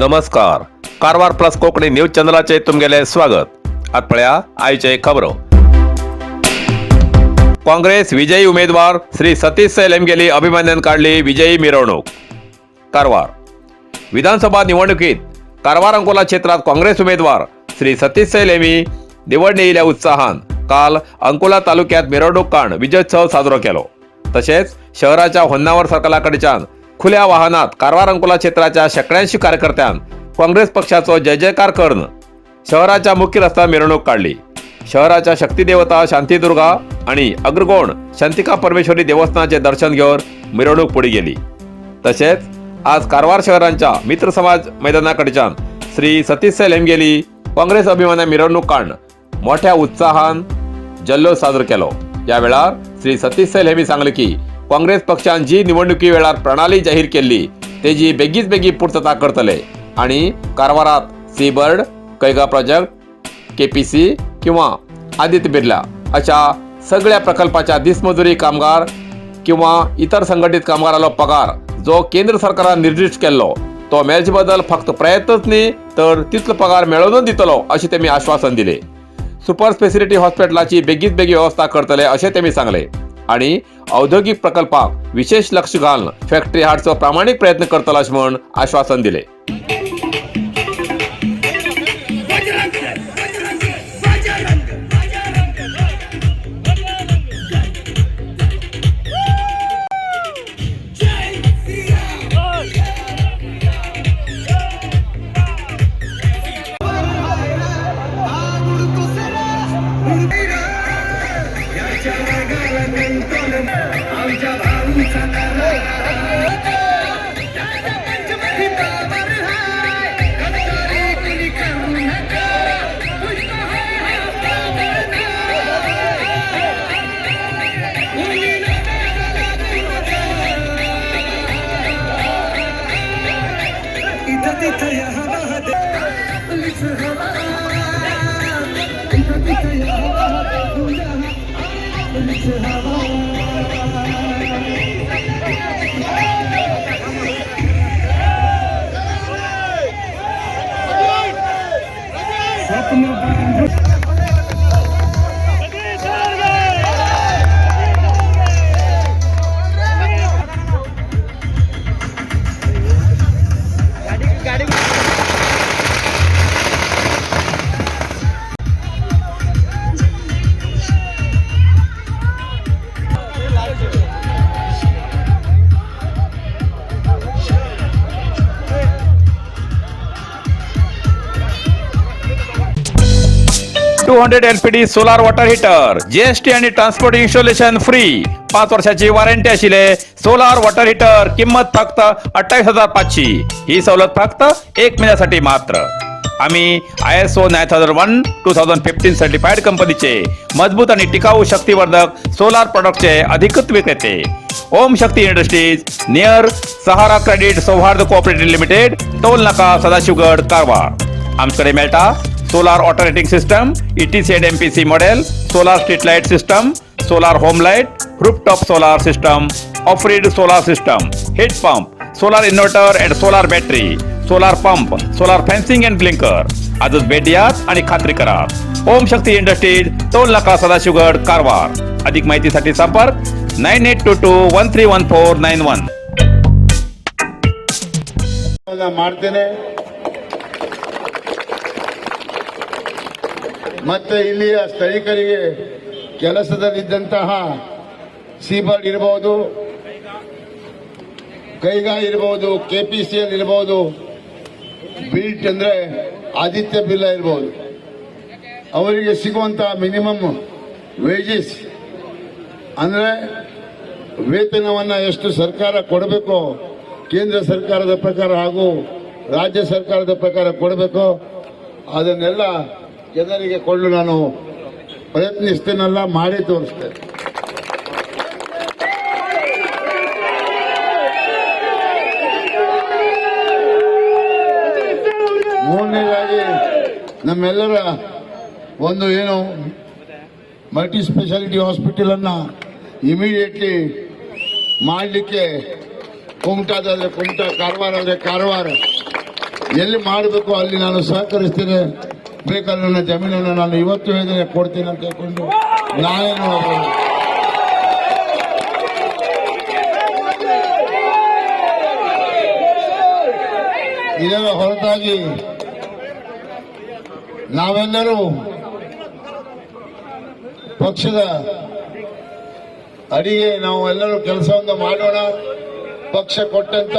नमस्कार, Karwar plus Konkani news चॅनलाचे तुमगेले स्वागत. आत पळया आयचे खबरो. काँग्रेस विजयी उमेदवार श्री सतीश सैल हेमगेली अभिमानान काढली विजयी मिरवणूक. कारवार विधानसभा निवडणुकीत कारवार अंकोला क्षेत्रात काँग्रेस उमेदवार श्री सतीश सैल हेमी निवडणे येयल्या उत्साहान काल अंकोला तालुक्यात मिरवणूक काढ विजयोत्सव साजरो केलो. तसेच शहराच्या होन्नावर सर्कलाकडच्यान खुल्या वाहनात कारवार अंकोला क्षेत्राच्या शेकड्यांशी कार्यकर्त्यां काँग्रेस पक्षाचो जय जयकार करून शहराच्या मुख्य रस्त्यार मिरवणूक काढली. शहराच्या शक्तिदेवता शांतीदुर्गा आणि अग्रगोण शांतिका परमेश्वरी देवस्थानाचे दर्शन घेऊन मिरवणूक पुढे गेली. तसेच आज कारवार शहरांच्या मित्र समाज मैदानाकडच्यान श्री सतीश सैल हेमगेली काँग्रेस अभिमाना मिरवणूक काढ मोठ्या उत्साहान जल्लोष साजरो केलो. या वेळार श्री सतीश सैल हेमी सांगले की काँग्रेस पक्षान जी निवडणुकी वेळार प्रणाली जाहीर केल्ली तेजी बेगीच बेगीन पूर्तता करतले आणि कारवारात सीबर्ड, कैगा प्रोजेक्ट, केपीसी किंवा आदित्य बिर्ला अशा सगळ्या प्रकल्पाच्या दिसमजुरी कामगार किंवा इतर संघटित कामगारालो पगार जो केंद्र सरकारान निर्दिष्ट केल्लो तो मेळचे बदल फक्त प्रयत्नच न्ही तर तितलो पगार मेळोवनच दितलो अशें तेमी आश्वासन दिले. सुपर स्पेसिलिटी हॉस्पिटलाची बेगीत बेगीन व्यवस्था करतले अशें तेमी सांगले आणि औद्योगिक प्रकल्पाक विशेष लक्ष घालून फॅक्टरी हाडचो प्रामाणीक प्रयत्न करतलो अशें म्हूण आश्वासन दिले. बजरंग बजरंग बजरंग बजरंग. जय श्री राम. इथं तिथं या हवा, आपलीच हवा. इथं तिथं या हवा, आपलीच हवा. स्वप्न बांधू. 200 LPD solar water heater, GST आणि ट्रान्सपोर्ट इन्स्टॉलेशन फ्री, 5 वर्षाची वॉरंटी आशिल्ले सोलार वॉटर हिटर किंमत फक्त 28,500. ही सवलत फक्त एक महिन्यासाठी मात्र. आम्ही ISO 9001:2015 certified कंपनीचे मजबूत आणि टिकाऊ शक्तिवर्धक सोलार प्रॉडक्टचे अधिकृत विक्रेते. ओम शक्ती इंडस्ट्रीज, नियर सहारा क्रेडिट सौहार्द कोऑपरेटिव्ह लिमिटेड, टोल नाका, सदाशिवगड, कारवार. आमच्याकडे मेळटा solar water heating system, ETC and MPC model, solar street light system, solar home light, rooftop solar system, off-grid solar system, heat pump, solar inverter and solar battery, solar pump, solar fencing and blinker. आजच भेट द्यात आणि खात्री करा. ओम शक्ती industries, toll नाका, सदाशिवगड, कारवार. अधिक माहितीसाठी संपर्क 9822131491. ಮಾಡ್ತೇನೆ. ಮತ್ತೆ ಇಲ್ಲಿಯ ಸ್ಥಳೀಕರಿಗೆ ಕೆಲಸದಲ್ಲಿದ್ದಂತಹ ಸೀಬರ್ಡ್ ಇರಬಹುದು, ಕೈಗಾ ಇರಬಹುದು, ಕೆಪಿಸಿಎಲ್ ಇರಬಹುದು, ಬಿಲ್ಟ್ ಅಂದ್ರೆ ಆದಿತ್ಯ ಬಿರ್ಲಾ ಇರಬಹುದು, ಅವರಿಗೆ ಸಿಗುವಂತಹ ಮಿನಿಮಮ್ ವೇಜಸ್ ಅಂದ್ರೆ ವೇತನವನ್ನ ಎಷ್ಟು ಸರ್ಕಾರ ಕೊಡಬೇಕೋ, ಕೇಂದ್ರ ಸರ್ಕಾರದ ಪ್ರಕಾರ ಹಾಗೂ ರಾಜ್ಯ ಸರ್ಕಾರದ ಪ್ರಕಾರ ಕೊಡಬೇಕೋ, ಅದನ್ನೆಲ್ಲ ಜನರಿಗೆ ಕೊಡಲು ನಾನು ಪ್ರಯತ್ನಿಸ್ತೇನಲ್ಲ, ಮಾಡಿ ತೋರಿಸ್ತೇನೆ. ಮೂರನೇದಾಗಿ ನಮ್ಮೆಲ್ಲರ ಒಂದು ಏನು ಮಲ್ಟಿ ಸ್ಪೆಷಾಲಿಟಿ ಹಾಸ್ಪಿಟಲ್ ಅನ್ನ ಇಮಿಡಿಯೇಟ್ಲಿ ಮಾಡಲಿಕ್ಕೆ, ಕುಮಟಾದಾದ್ರೆ ಕುಮಟಾ, ಕಾರವಾರ ಆದರೆ ಕಾರವಾರ, ಎಲ್ಲಿ ಮಾಡಬೇಕು ಅಲ್ಲಿ ನಾನು ಸಹಕರಿಸ್ತೇನೆ. ಬೇಕಾದ್ರೆ ನನ್ನ ಜಮೀನನ್ನು ನಾನು ಇವತ್ತು ಹೇಳಿದ್ರೆ ಕೊಡ್ತೇನೆ ಅಂತ ಹೇಳ್ಕೊಂಡು ನಾನೇನು ಇದರ ಹೊರತಾಗಿ ನಾವೆಲ್ಲರೂ ಪಕ್ಷದ ಅಡಿಗೆ ನಾವು ಎಲ್ಲರೂ ಕೆಲಸವನ್ನು ಮಾಡೋಣ. ಪಕ್ಷ ಕೊಟ್ಟಂತ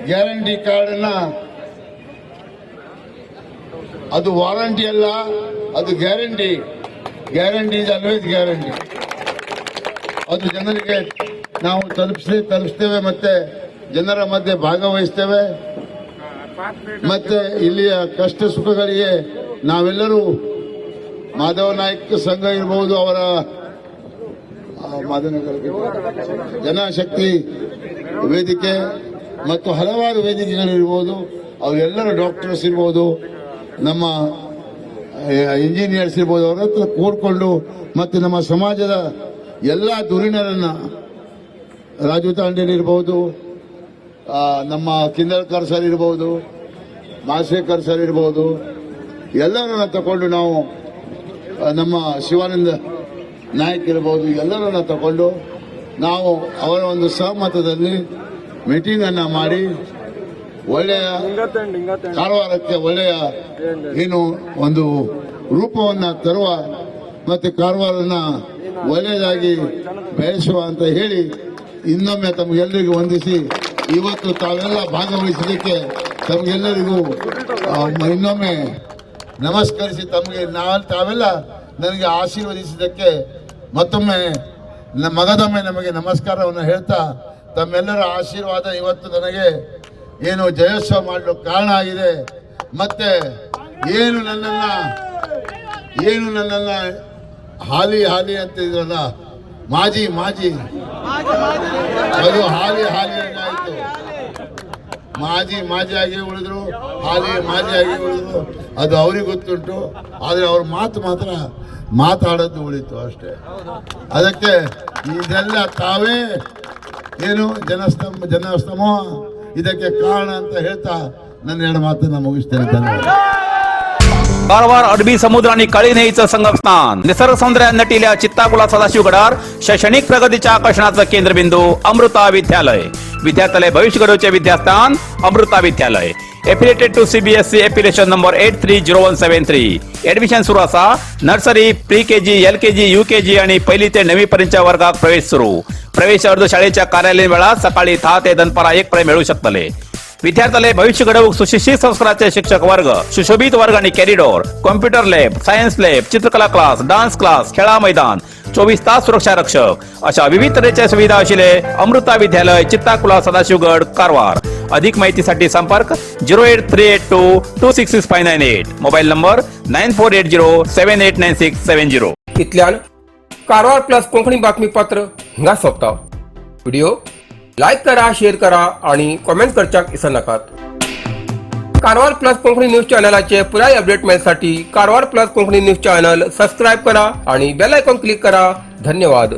ಗ್ಯಾರಂಟಿ ಕಾರ್ಡ್ ಅನ್ನ, ಅದು ವಾರಂಟಿ ಅಲ್ಲ, ಅದು guarantee. Guarantee is always guarantee. ಅದು ಜನರಿಗೆ ನಾವು ತಲುಪಿಸ್ತೇವೆ ಮತ್ತೆ ಜನರ ಮಧ್ಯೆ ಭಾಗವಹಿಸ್ತೇವೆ. ಮತ್ತೆ ಇಲ್ಲಿಯ ಕಷ್ಟ ಸುಖಗಳಿಗೆ ನಾವೆಲ್ಲರೂ ಮಾಧವ ನಾಯ್ಕ ಸಂಘ ಇರಬಹುದು, ಅವರ ಮಾಧವ ಜನಶಕ್ತಿ ವೇದಿಕೆ ಮತ್ತು ಹಲವಾರು ವೇದಿಕೆಗಳಿರ್ಬೋದು, ಅವರೆಲ್ಲರೂ ಡಾಕ್ಟರ್ಸ್ ಇರ್ಬೋದು, ನಮ್ಮ ಇಂಜಿನಿಯರ್ಸ್ ಇರ್ಬೋದು, ಅವರ ಹತ್ರ ಕೂಡ್ಕೊಂಡು ಮತ್ತು ನಮ್ಮ ಸಮಾಜದ ಎಲ್ಲ ಧುರೀಣರನ್ನು, ರಾಜು ತಾಂಡೇಲ್ ಇರ್ಬೋದು, ನಮ್ಮ ಕಿಂದಳ್ಕರ್ ಸರ್ ಇರ್ಬೋದು, ಮಾಶೇಖರ್ ಸರ್ ಇರ್ಬೋದು, ಎಲ್ಲರನ್ನ ತಗೊಂಡು ನಾವು ನಮ್ಮ ಶಿವಾನಂದ ನಾಯಕ್ ಇರ್ಬೋದು, ಎಲ್ಲರನ್ನ ತಗೊಂಡು ನಾವು ಅವರ ಒಂದು ಸಹಮತದಲ್ಲಿ ಮೀಟಿಂಗನ್ನು ಮಾಡಿ ಒಳ್ಳೆಯ ಕಾರವಾರಕ್ಕೆ ಒಳ್ಳೆಯ ಏನು ಒಂದು ರೂಪವನ್ನು ತರುವ ಮತ್ತು ಕಾರವಾರನ ಒಳ್ಳೆಯದಾಗಿ ಬೆಳೆಸುವ ಅಂತ ಹೇಳಿ ಇನ್ನೊಮ್ಮೆ ತಮಗೆಲ್ಲರಿಗೂ ವಂದಿಸಿ, ಇವತ್ತು ತಾವೆಲ್ಲ ಭಾಗವಹಿಸಿದ್ದಕ್ಕೆ ತಮಗೆಲ್ಲರಿಗೂ ಇನ್ನೊಮ್ಮೆ ನಮಸ್ಕರಿಸಿ, ತಮಗೆ ತಾವೆಲ್ಲ ನನಗೆ ಆಶೀರ್ವದಿಸಿದ್ದಕ್ಕೆ ಮತ್ತೊಮ್ಮೆ ಮಗದೊಮ್ಮೆ ನಮಗೆ ನಮಸ್ಕಾರವನ್ನು ಹೇಳ್ತಾ, ತಮ್ಮೆಲ್ಲರ ಆಶೀರ್ವಾದ ಇವತ್ತು ನನಗೆ ಏನು ಜಯೋತ್ಸವ ಮಾಡಲು ಕಾರಣ ಆಗಿದೆ. ಮತ್ತೆ ಏನು ನನ್ನನ್ನು ಹಾಲಿ ಹಾಲಿ ಅಂತ ಇದ್ರಲ್ಲ, ಮಾಜಿ ಮಾಜಿ, ಅದು ಹಾಲಿ ಹಾಲಿ ಆಯಿತು. ಮಾಜಿ ಮಾಜಿ ಆಗಿ ಉಳಿದ್ರು, ಹಾಲಿ ಮಾಜಿ ಆಗಿ ಉಳಿದ್ರು, ಅದು ಅವ್ರಿಗೆ ಗೊತ್ತುಂಟು. ಆದರೆ ಅವ್ರ ಮಾತು ಮಾತ್ರ ಮಾತಾಡೋದು ಉಳಿತು ಅಷ್ಟೇ. ಅದಕ್ಕೆ ಇದೆಲ್ಲ ತಾವೇ ಏನು ಜನಸ್ತಂಭ ಇದಕ್ಕೆ ಕಾರಣ ಅಂತ ಹೇಳ್ತಾ ನನ್ನ ಎರಡು ಮಾತನ್ನ ಮುಗಿಸ್ತೇನೆ. ಧನ್ಯವಾದ. कारवार अरबी समुद्र आणि काळी न्हंयेचं संगमस्थान, निसर्ग सौंदर्यात नटिल्या चित्ताकुला सदाशिवगडार शैक्षणिक प्रगतीच्या आकर्षणाचं केंद्रबिंदू अमृता विद्यालय. विद्यार्थ्यालय भविष्य घडवचे विद्यास्थान अमृता विद्यालय. Affiliated to CBSE, affiliation number 830173. Admission सुरू असा. Nursery, pre KG, LKG, UKG आणि पहिली ते नववी पर्यंतच्या वर्गात प्रवेश सुरू. प्रवेश अर्ज शाळेच्या कार्यालयीन वेळात सकाळी 10 ते दनपारा 1 पर्यंत मिळू शकतले. विद्यार्थ्याले भविष्य घडवूक सुशिक्षित संस्काराचे शिक्षक वर्ग, सुशोभित वर्ग आणि corridor, computer lab, science lab, चित्रकला क्लास, डान्स क्लास, खेळा मैदान, 24 तास सुरक्षा रक्षक अशा विविध तऱ्हेच्या सुविधा असलेले अमृता विद्यालय, चित्ताकुला, सदाशिवगड, कारवार. अधिक माहितीसाठी संपर्क 08382 266598, mobile number 9480789670. इतल्यान कारवार प्लस कोंकणी बातमीपत्र हिंगा सोंपता. व्हिडिओ लायक करा, शेअर करा आणि कॉमेंट करच्याक विसरनाकात. कारवार प्लस कोंकणी न्यूज चॅनलाचे पुराय update मेळसाठी Karwar plus Konkani news channel subscribe करा आणि बेल आयकॉन क्लिक करा. धन्यवाद.